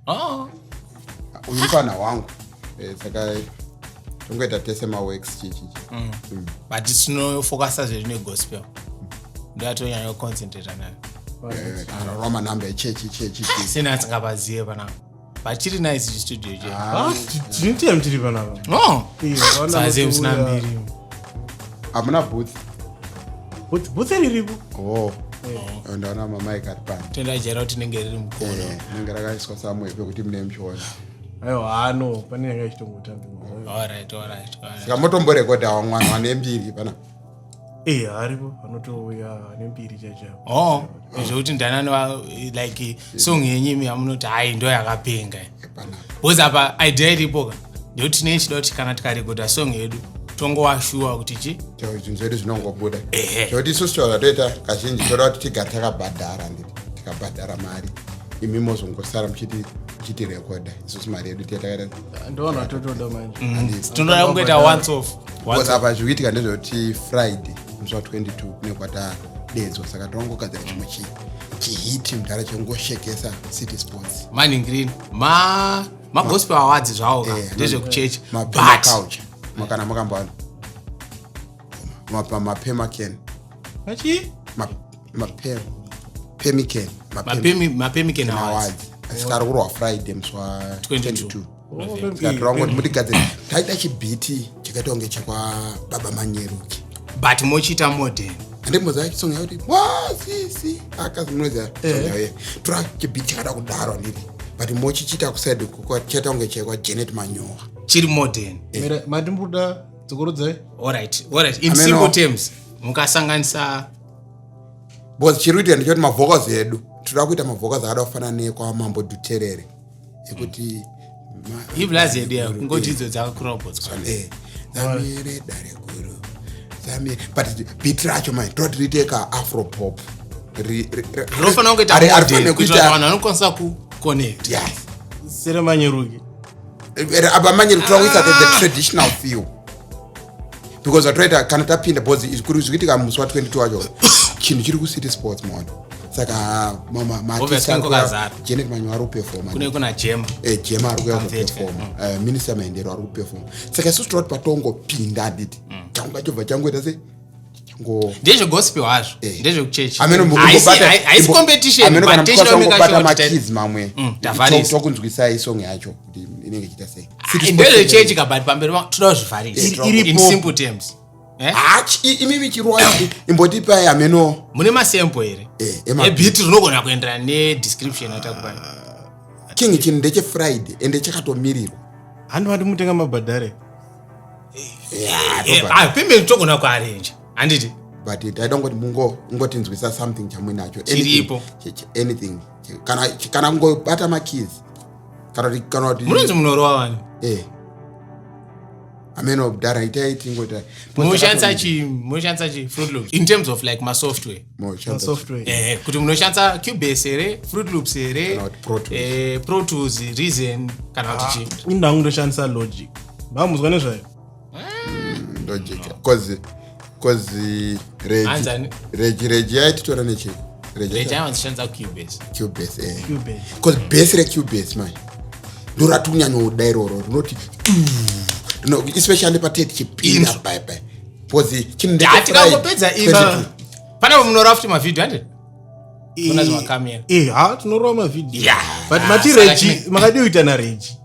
Oh. Uyu mufana wangu. Saka tongoita tese maworks chichichi. But tinofokasa zvedu negospel, ndoyatonyanya kuconcentrata nayo. Rova manhamba echechi chechi. Sina tsingapazive panapa, but chiri nice chistudio che. Ah, tine time tiri panapa. No. Eh, vakaona Saze musina vanotouya. mbiri. Hamuna booth? Booth riripo. Oh, ndaona mamaik ari pano. Toendajaira kuti tinenge riri mukona. Rinenge rakaiswa samwe pekuti mune muchiona. Aiwa, hano pane yanga ichitongotambiwa. Alright. Saka motomborekodha wamwana wane mbiri pana? Eh, aripo anotouya nembiri chaichaipo. Oh, zvekuti ndanani like song yenyu imi yamunoti hai, ndo yakapenga. Panapa. Because apa idea iripo ka ndekuti tinenge tichida kuti kana tikarekodha song yedu, tongowa sure kuti chi Zvinhu zvedu zvinongobuda. Ehe. Zvekuti isusu zvatoita kazhinji, toda kuti tigare takabhadhara, nditi tikabhadhara mari, imi mozongosara muchitirekodha, isusu mari yedu tiye takaita. Ndovanhu vatotoda manje. Tinoda kungoita once off. Because apa zvikuitika ndezvekuti Friday musi wa22 kune kwatadedzwa, saka tinongogadzira chimwe chihiti mudhara chengoshekesa City Sports. Maningrini magospel awards zvawo ka. Ndezvekuchechi. Mapema But culture makana makamboana mapemaken. Achi. Mapemican. Mapemican awards. Awards, saka ari kurwa Friday musi 22. wa22. Oh, Saka tirangoti mutigadzire, taita chibhiti chakaita kunge chekwa Baba Manyeruki. But mochiita modern. Handimboziva chisong yakuti wasisi akazi, munoziva song yayo? Tora chibhiti chakada kudaro, handiti? But mochichiita kuside chaita kunge chekwa Janet Manyowa. Chiri modern. Mira, matimbuda dzokorodzai. Alright, in Ameno. simple terms, mukasanganisa Because chiri kuitika ndechekuti mavocals edu, toda kuita mavocals akada kufanana nekwaMambo Dhuterere, ekuti Iblazi yedu ya kungoti idzo dzakakurobotswa. Zamire dare guru zamire, but beat racho mai toda riite ka afro pop. Rinofanira kungoita Harifaniri modern kuitira kuti kuita vanhu vanokwanisa kuconnect. Yes. Seremanyeruki. Apa manje toda kuisa the traditional feel, because atoita kana tapinda, because kuri zvikuitika musi wa22 wacho, chinhu chiri kuCity Sports maona, saka Obviously kwakazara. Janet Manyo ari kuperforma. Kune kuna Jema. Jema ari kuuya Kamvete. kuperforma, Minister Maendero ari kuperforma, saka isusu toda kuti patongopinda, handiti, changu chobva changoita se chango Ndezvegospel hazvo. Eh. Ndezvekuchechi. Ameno Haisi competition, ameno kana but tichida mukwanisa kumeka kungobata sure kuti makeys mamwe. Tavharisa. Tokunzwisai song yacho kuti inenge ichiita sei. City Sports. Ndezvechechi ka, but pamberi toda kuzvivharisa. Iri In pop. simple terms. Eh? Hachi imimi chirwa imbotipai ameno. Mune masample here? Eh, Ebeat rinogona kuenderana nedescription yatakupai. King, chinhu ndechefriday, ende chakatomirirwa. Handi vati mutenga mabhadhare. Yeah. Payment togona kuarrange, handiti? But taida kungoti mungotinzwisa something chamuinacho. Chiripo. Anything, kana kungobata makeys kana kuti Munonzi munorova wani. Eh, ameno dhara, itai tingoita. Munoshandisa chi Fruit Loops in terms of like masoftware? Masoftware. Kuti munoshandisa Cubase here, Fruit Loops here? Kana kuti Pro Tools. Pro Tools, Reason, kana kuti chi? Indangu ndoshandisa Logic, vamuzwa nezvayo. Logic, 'cause Regi Hanzani? Regi yaititora nechi Regi. Regi aiwanzoshandisa Cubase. Cubase, eh. Cubase. 'Cause base reCubase manje ndorati kunyanyoda iroro, rinoti especially pateti chipinda Intro. bye because chinhu Hatikangopedza intro panapa, munorova futi mavhidhio, handiti? Muna zvimakamera. Eh, ha, tinorova mavhidhio. Yeah. But mati Saka Regi makadi kuita naRegi.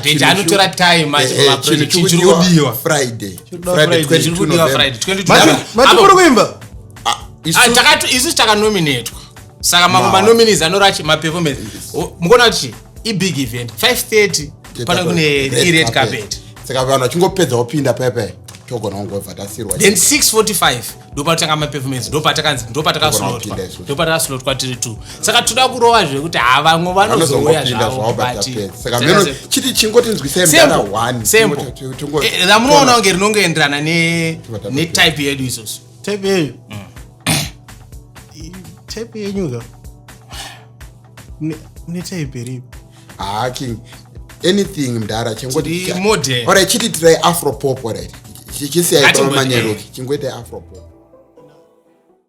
Regi anotora time manje pamaproject. Chinhu chiri kudiwa. Friday. Chiri Friday. Friday. 22 Chiri kudiwa November. Friday 22. Mati Apo- muri kuimba. Ah, Ah, isusu takanominatwa, saka mamwe manominees anora maperformance. Mukuona kuti ibig event, 5:30 pane kune ired carpet. Saka vanhu vachingopedza kupinda pepe, togona kungobva tasirwa. Then 6:45 ndopatanga maperformance, ndopatakanzi ndopatakaslotwa. Kupinda isusu. Ndopatakaslotwa tiri two, saka toda kurova zvekuti ha, vamwe vanozouya vanozongopinda zvavo, zvavo, but batapedza. Saka meno chiti chingotinzwisai mudara one. Simple. Ramunoona kunge rinongoenderana Tobva netype yedu isusu. Type yeyo, type yenyu ka. Mune type ripi? Ha, king, anything mudhara, chingoti Tiri modern. Alright, chiti tirai afro pop. Alright, chisiyai Ngatimboti- Manyeruki, chingoitai afro pop.